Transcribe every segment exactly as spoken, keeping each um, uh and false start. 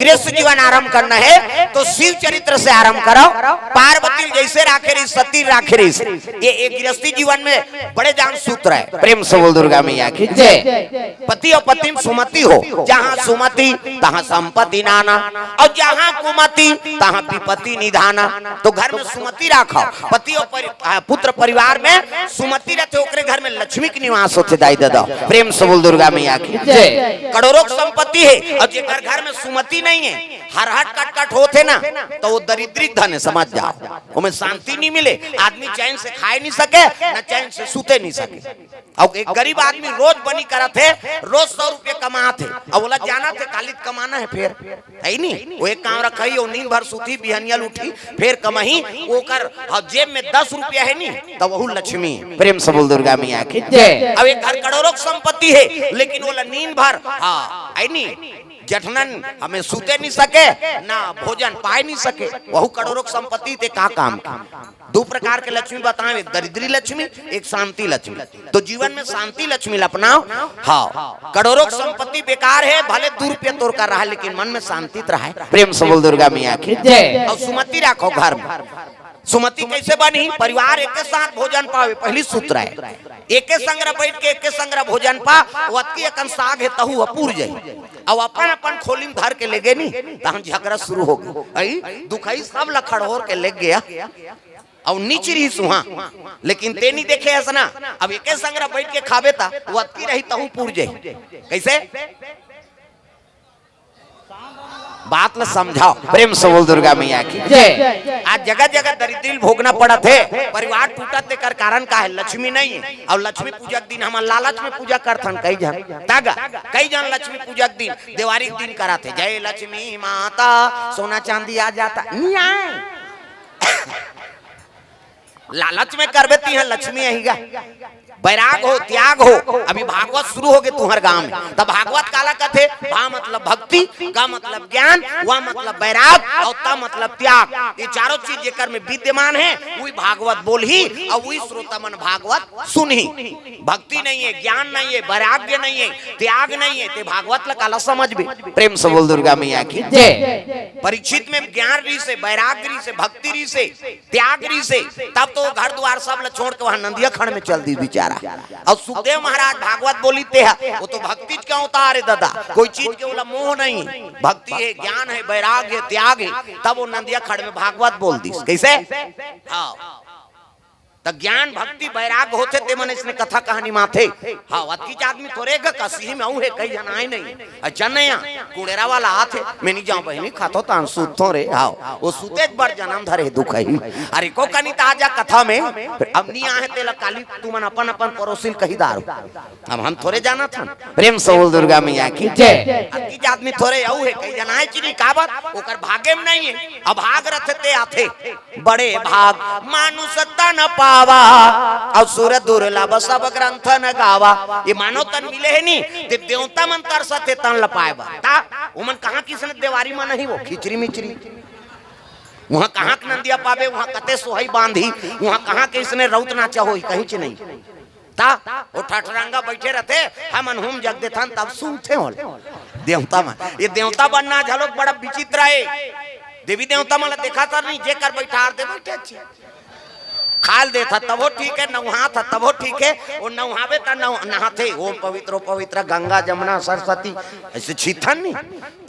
गृहस्थ जीवन आरंभ करना है तो शिव चरित्र से आरंभ करो। पार्वती ल जैसे राखे रहिस, सती राखे रहिस। ये एक गृहस्थी जीवन में बड़े जान सूत्र है। प्रेम से बोल दुर्गा मैया की जय। पति और पत्नी में सुमति हो, जहाँ सुमति तहाँ संपत्ति नाना, और जहाँ कुमति तहाँ विपत्ति निधाना। तो घर में सुमति राखो, पति और परि-, आ, पुत्र परिवार में सुमति रहते, ओकरे घर में लक्ष्मी के निवास होते। दाई दादा, प्रेम से बोल दुर्गा मैया की जय। करोड़ों की संपत्ति है और जेकर घर में सुमति नहीं है, हर हट कट कट होते ना, तो वो दरिद्री धन है, समझ जाओ। ओमे शांति नहीं मिले, आदमी चैन से खाए नहीं सके, न चैन से सूते नहीं सके। और एक गरीब आदमी रोज बनी करत है, रोज सौ रुपये कमात है, अब बोला जाना थे कालित कमाना है, फिर है नी, वो एक काम रखा ही, वो नींद भर सूती, बिहनिया ल उठी, फिर कमाही, ओकर और जेब में दस रुपया है नी, तो वहू लक्ष्मी है। प्रेम से बोल दुर्गा मैया की जय। अब एक घर करोड़ों की संपत्ति है, लेकिन वो नींद भर, हाँ, है नी, जठनन हमें सूते नहीं सके, ना भोजन पाए नहीं सके, वहू करोड़ों की संपत्ति ते का काम की? दो प्रकार के लक्ष्मी बताएं, एक दरिद्री लक्ष्मी, एक शांति लक्ष्मी। तो जीवन में शांति लक्ष्मी ल अपनाओ। हाँ, करोड़ों की संपत्ति बेकार है, भले दो रुपया तोर कर रहा है, लेकिन मन में शांति तो रहा है। प्रेम से बोल दुर्गा मैया की जय। और सुमति राखो घर में। सुमति कैसे बनी? परिवार एक साथ भोजन पावे, पहली सूत्र है। एके संग बैठ के एके संग भोजन पा, वतकी अकन साग है तहू ह पूर जाई। अब अपन अपन खोली में धर के ले गे नी, तहन झगड़ा शुरू हो गई। आई दुखई सब ल खड़होर के ले गया। और नीच रही सुहा, लेकिन ते नहीं देखे हस ना। अब एके संग बैठ के खाबे ता, वतकी रही तहू पूर जाई। कैसे? बात ल समझाओ, प्रेम से बोल दुर्गा मैया की जय। आज जगह जगह दरिद्री ल भोगना पड़त है, परिवार टूटत, तेकर कारण का है? लक्ष्मी नहीं है। और लक्ष्मी पूजा के दिन हमन लालच में पूजा करथन, कई झन तागा, कई झन लक्ष्मी पूजा के दिन, देवारी के दिन कराथे, जय लक्ष्मी माता, सोना चांदी आ जाता, नहीं आए। लालच में करबे तिहां लक्ष्मी आही गा। बैराग हो, त्याग हो। अभी भागवत शुरू हो गे तुहर गांव में, तब भागवत काला कथे? भा मतलब भक्ति, ग मतलब ज्ञान, व मतलब बैराग और त मतलब त्याग। ये चारों चीज जेकर में विद्यमान है, वही भागवत बोलही और वही श्रोता मन भागवत सुनही। भक्ति नहीं है, ज्ञान नहीं है, वैराग्य नहीं है, त्याग नहीं है, ते भागवत ल काला समझबे? प्रेम से बोल दुर्गा मैया की जय। परीक्षित में ज्ञान रहिसे, वैराग्य रहिसे, भक्ति रहिसे, त्याग रहिसे, तब तो घर द्वार सब ल छोड़ के वहां नंदिया खड़ में चल दी बेचारा। और सुखदेव महाराज भागवत बोली ते ह, वो तो भक्ति के अवतार है दादा, कोई चीज के ओला मोह नहीं। भक्ति है, ज्ञान है, वैराग्य है, त्याग है, तब वो नंदिया खड़ में भागवत बोल दी। कैसे? हाँ, त ज्ञान, भक्ति, वैराग्य होथे ते मन इसने कथा कहानी माथे। हाँ, अतकीच आदमी थोरे ग कसी में अऊ है, कई झन आए नहीं। अच्छा नया कुड़ेरा वाला आथे, मैं नहीं जाऊं बहिनी, खातो तान सूततो रे। हाँ, वो सूते एक बार जन्म धरे दुख ही। अरे को कनी त आजा कथा में, अब नहीं आहे तेला काली तुमन अपन अपन पड़ोसी ल कही दारू। अब हम थोरे जानत हन। प्रेम से बोल दुर्गा मैया की जय। अतकीच आदमी थोरे अऊ है, कई झन आए चिनी काबर, ओकर भागे में नहीं है। अभाग रथे ते आथे। बड़े भाग मानुष तन पावा, असुर दुर्लभ सब ग्रंथ न गावा। ये मानव तन मिले है नी, ते देवता मन तरसत हे तन ल पाए बर। ता ओमन कहाँ किसने देवारी में नहीं, वो खिचरी मिचरी। वहाँ कहाँ के नंदिया पाबे, वहाँ कते सोहई बांधी, वहाँ कहाँ के इसने रौत नाचा होई, कहीं च नहीं। ता वो ठठरंगा बैठे रहते, हमन हूम जग देथन तब सुनथे होल। देवता मन, ये देवता बनना घलोक बड़ा विचित्र है। देवी देवता मन ला देखा तर नहीं, जेकर बैठार दे बैठे छी। खाल देथा तबो ठीक है, नौहाथा तबो ठीक है, वो नौहावे त नौ-, नहाथे, ओम पवित्र, पवित्र गंगा जमुना सरस्वती, ऐसे छीथन नहीं।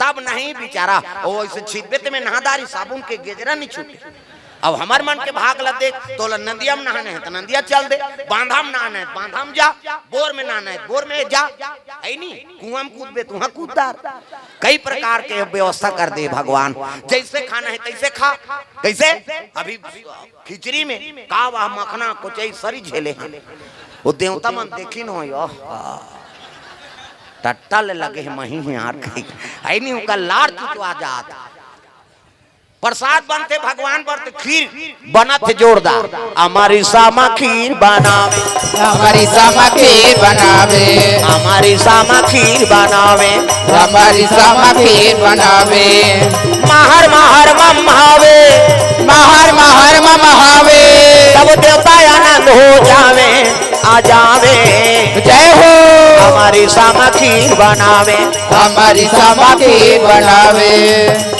तब नहीं बेचारा, वो ऐसे छीथबे ते में नहादारी साबुन के गेजरा नहीं छूटे। अब हमर मन के भाग ल देख, तोला नंदिया में नहाने है त नंदिया चल दे, बांधा में नहाने है त बांधा में जा, बोर में नहाने है त बोर में जा, है नी? कुआं में कूदबे तुहां कूददार। कई प्रकार के व्यवस्था कर दे भगवान, जैसे खाना है तैसे खा। कैसे? अभी खिचड़ी में का वह मखना कोचई सरी झेले हैं। वो देवता मन देखिन हो यो, टट्टा ले लगे है मही है यार कहीं। है नी, उनका लार चुचवा जात। प्रसाद बनथे भगवान बर त खीर बनत हे जोरदार। अमरिसा म खीर बनावे, अमरिसा म खीर बनावे, अमरिसा म खीर बनावे, अमरिसा म खीर बनावे। महर महर मम हावे, महर महर मम हावे। सब देवता आनंद हो जावे। जावे। जय हो। हमरी समखीर बनावे। हमरी समखीर बनावे।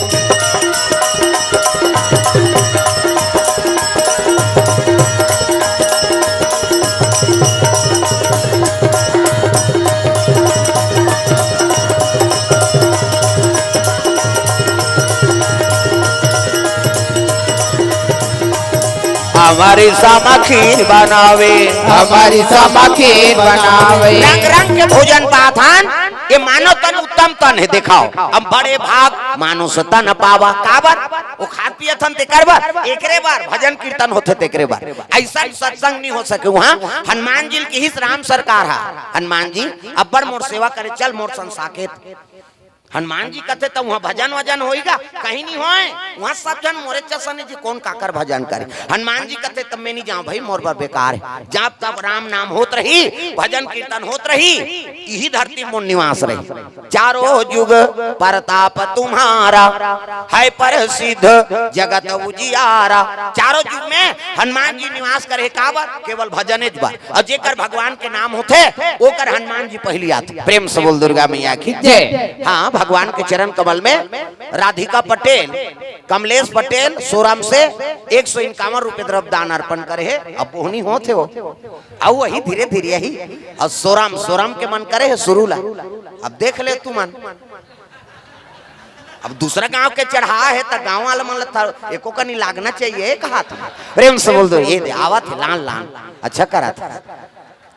हमरी समखीर बनावे। हमरी समखीर बनावे। रंग रंग के भोजन पाथन, ये मानव तन उत्तम तन हे। देखाव, हम बड़े भाग मानुष तन पावा। काबर? वो खात पियत हन तेकर बर, एकरे बर भजन कीर्तन होथे तेकरे बर। अइसन सत्संग नहीं हो सके उहाँ। हनुमान जी ल किहिस राम सरकार हा, हनुमान जी अब्बड़ मोर सेवा करे, चल मोर संग साकेत। हनुमान जी कथे, "त उहाँ भजन वजन होई गा?" कहीं नहीं होय। उहाँ सब झन मोरे जइसने जी, कोन काकर भजन करे? हनुमान जी कथे, "तब मैं नहीं जाँव भई, मोर बर बेकार हे।" जब तब राम नाम होत रही, भजन कीर्तन होत रही, इही धरती मोर निवास रही। चारों जुग परताप तुम्हारा, है प्रसिद्ध जगत उजियारा। चारों जुग में हनुमान जी निवास करे। काबर? केवल भजनेच बर। अउ जेकर भगवान के नाम होथे, ओकर हनुमान जी पहिली आथे। प्रेम से बोल दुर्गा मैया की। जय। हाँ, भगवान के चरण कमल में राधिका पटेल, कमलेश पटेल, सोरम से एक सौ इक्यावन रुपये द्रव्य दान अर्पण करे हे। अब बोहनी होत हे वो। अउ वही धीरे धीरे ही। अउ सोरम, सोरम के मन करे हे सुरू ला। अब देख ले तुमन। अब दूसरा गांव के चढ़ा हे, त गांव वाला मन ल त एको कनी लागना चाहिए, कहात हे। प्रेम से बोल दो, ये दे, आवत हे, लान, लान। अच्छा करत हे।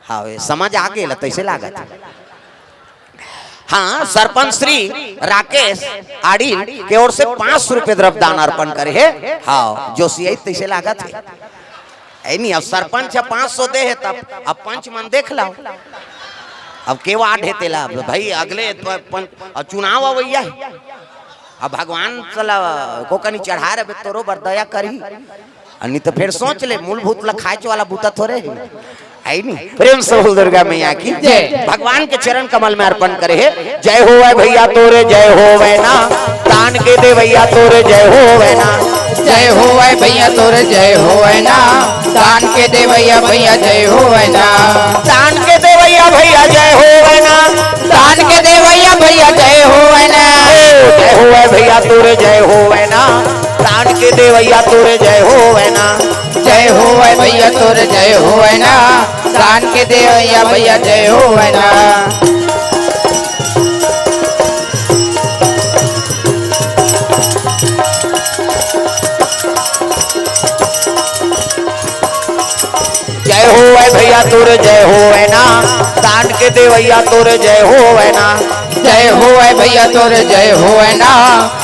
हाँ, ये समझ आ गेल, तइसे लागत हे। हाँ, सरपंच श्री राकेश आडिल के ओर से पाँच सौ रुपये द्रव्य दान अर्पण करे हे। हाँ, जोशियाई तइसे लागत हे। है नहीं, अब सरपंच ह पाँच सौ दे हे, तब अब पंच मन देख लो, अब के वार्ड हे तेला, अब भाई अगले प-, पं-, अब चुनाव अवइया हे, अब भगवान साला को कनी चढ़ा रहे, तोरो बर दया करी, अ, नहीं तो फिर सोच ले, मूलभूत ला खाए वाला बूता थोरे हे। है नी? प्रेम से बोल दुर्गा मैया की जय। भगवान के चरण कमल में अर्पण करे हे। जय होवै भैया तोरे जय होवै ना, दान के देवैया तोरे जय होवै ना। जय होवै भैया तोरे जय होवै ना, दान के देवैया भैया जय होवै ना। दान के देवैया भैया जय होवै ना। दान के देवैया भैया जय होवै ना। जय होवै भैया तोरे जय होवै ना, दान के देवैया तोरे जय होवै ना। जय होवै भैया तोरे जय होवै ना, दान के देवैया भैया जय होवै ना। जय होवै भैया तोरे जय होवै ना, दान के देवैया तोरे जय होवै ना। जय होवै भैया तोरे जय होवै ना,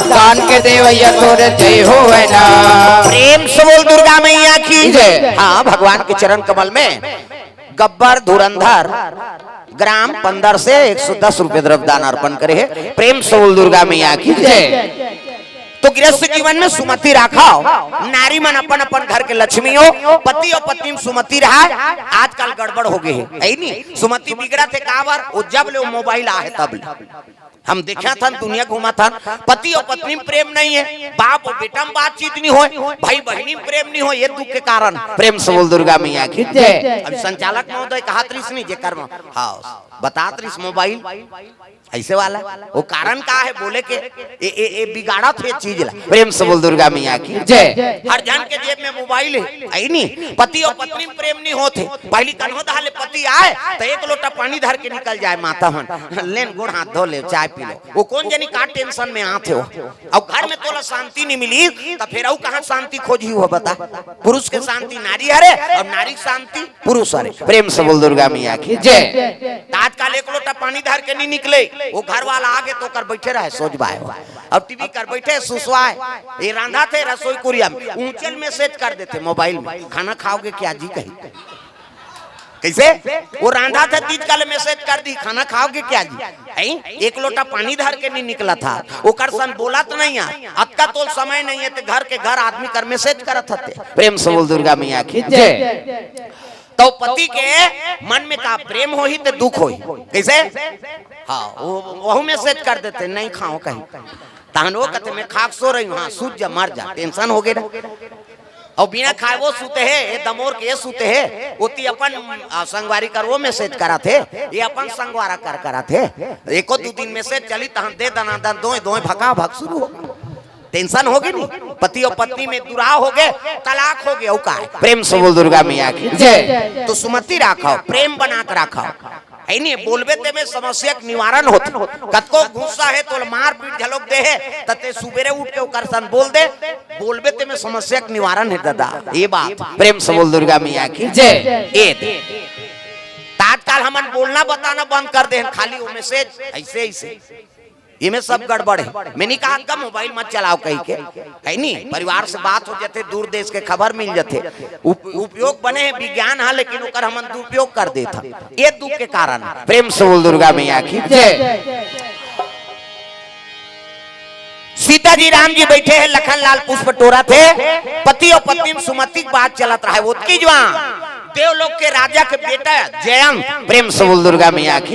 दान के देवैया तोरे जय होवै ना। प्रेम से बोल दुर्गा मैया की जय। हाँ, भगवान के चरण कमल में गब्बर धुरंधर ग्राम पंदर से एक सौ दस रुपये द्रव्य दान अर्पण करे हे। प्रेम से बोल दुर्गा मैया की जय। तो गृहस्थ जीवन में सुमति राखव, नारी मन अपन अपन घर के लक्ष्मी हो, पति अउ पत्नी में सुमति रहय। आजकल गड़बड़ हो गे हे, है नी? सुमति बिगड़त हे काबर? वो जब ले वो मोबाइल आहे तब ले। हम देखत हन, दुनिया घूमत हन, पति अउ पत्नी में प्रेम नहीं हे, बाप अउ बेटा में बातचीत नहीं होय, भाई बहिनी में प्रेम नहीं होय, ये दुख के कारण। प्रेम से बोल दुर्गा मैया की जय। अब संचालक महोदय कहत रहिस नहीं, जेकर म-, हाँ, बतात रहिस मोबाइल, अइसे वाला, वो कारण का हे बोले के, ए, ए, ए बिगाड़त हे चीज ला। प्रेम से बोल दुर्गा मैया की जय। हर झन के जेब में मोबाइल हे, है नी? पति अउ पत्नी में प्रेम नहीं होत हे। पहिली कन्हो दहा ले पति आय, त एक लोटा पानी धर के निकल जाय, माता मन, लेन गोड़ हाथ धो ले, चाय पी लो। वो कोन जनी का tension में आत हे वो। अउ घर में तोला शांति नहीं मिली, त फिर अउ कहाँ शांति खोजही हो बता? पुरुष के शांति नारी हरे, अउ नारी के शांति पुरुष हरे। प्रेम से बोल दुर्गा मैया की जय। त आजकल एक लोटा पानी धर के नहीं निकले, वो घर वाला आगे त ओकर बैठे रहे, सोचवाय हो। अब टीवी कर बैठे, सुसवाय, ये रांधत हे रसोई कुरिया में, ऊंचे ल message कर देथे मोबाइल में, "खाना खाओगे क्या जी?" कही। कइसे? वो रांधत हे, तीज काले message कर दिही, "खाना खाओगे क्या जी?" हैं? एक लोटा पानी धर के नहीं निकलत हे, ओकर सन बोलत नहीं हे, अतका तोल समय नहीं हे, त घर के घर आदमी कर message करत हते। प्रेम से बोल दुर्गा मैया की जय। त पति के मन में का प्रेम होही त दुख होही। कइसे? हाँ, वो, वहू message कर देथे, "नहीं खाओं" कही। तहन वो कथे, "मैं खा के सो रही हूँ।" हाँ, सूत जा, मर जा, tension हो गे ना। अउ बिना खाए वो सुते हे, ये दमोर के ये सुते हे, ओती अपन, आ, संगवारी कर वो message करत हे, ये अपन संगवारा कर करत हे। एको दू दिन message चली, तहन दे दनादन दोय दोय भका भक शुरू हो। Tension होगे नहीं, पति अउ पत्नी में दुराव होगे, तलाक होगे, अउ का हे? प्रेम से बोल दुर्गा मैया की जय। तो सुमति राखव, प्रेम बना के राखव। हे नहीं, बोलबे ते में समस्या के निवारण होथे। कतको गुस्सा हे तो मारपीट घलोक दे हे, त ते सुबेरे उठ के ओकर सन बोल दे, बोलबे ते में समस्या के निवारण हे दादा। ये बात प्रेम से बोल दुर्गा मैया की जय। ए दे। त आजकल हमन बोलना बताना बंद कर दे हन, खाली वो message ऐसे ऐसे, एमे सब गड़बड़ हे। मैं नहीं कहा का mobile मत चलाव कहि के, हे नहीं, परिवार से बात हो जाथे, दूर देश के खबर मिल जाथे। उप-, उपयोग बने हे विज्ञान हा, लेकिन ओकर हमन दुरुपयोग कर देत हन। ये दुख के कारण हे। प्रेम से बोल दुर्गा मैया की जय। सीता जी राम जी बैठे हे, लखन लाल पुष्प टोरत हे, पति अउ पत्नी में सुमति के बात चलत रहे। ओतकी जुवार देवलोक के राजा के बेटा जयंत, प्रेम से बोल दुर्गा मैया की